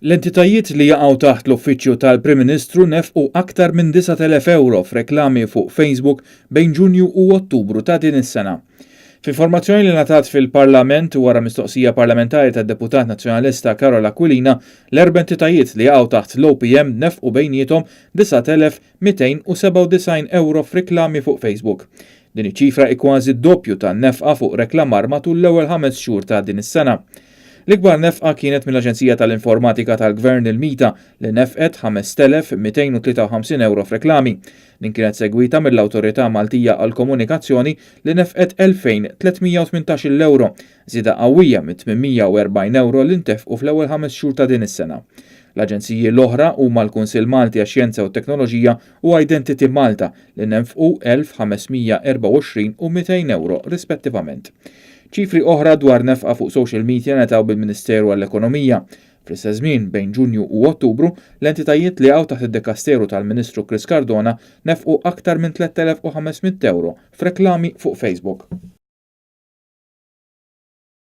L-entitajiet li jaqgħu taħt l-Uffiċċju tal-Prim Ministru nefqu aktar minn 9,000 ewro f'reklami fuq Facebook bejn Ġunju u Ottubru ta' din is-sena. F'informazzjoni li ngħatat fil-Parlament wara mistoqsija parlamentari tad-Deputat Nazzjonalista Karol Aquilina, l-erba' entitajiet li jaqgħu taħt l-OPM nefqu bejniethom 9,297 ewro f'reklami fuq Facebook. Din iċ-ċifra hi kważi d-doppju tan-nefqa fuq reklamar matul l-ewwel ħames xhur ta' din is-sena. L-ikbar nefqa kienet mill-Aġenzija tal-Informatika tal-Gvern il-MITA li nefqet 5,253 ewro f'reklami. Din kienet segwita mill-Awtorità Maltija għall-Komunikazzjoni li nefqet 2,318-il ewro, żieda qawwija mit-840 ewro li ntefqu fl-ewwel ħames xhur ta' din is-sena. L-aġenziji l-oħra huma l-Kunsill Malti għax-Xjenza u t-Teknoloġija u Identity Malta li nefqu 1,524 u 200 ewro rispettivament. Ċifri oħra dwar nefqa fuq social media ngħataw bil-Ministeru għall-Ekonomija. Fl-istess żmien, bejn Ġunju u Ottubru, l-entitajiet li jaqgħu taħt id-dekasteru tal-Ministru Chris Cardona nefqu aktar minn 3,500 ewro f'reklami fuq Facebook.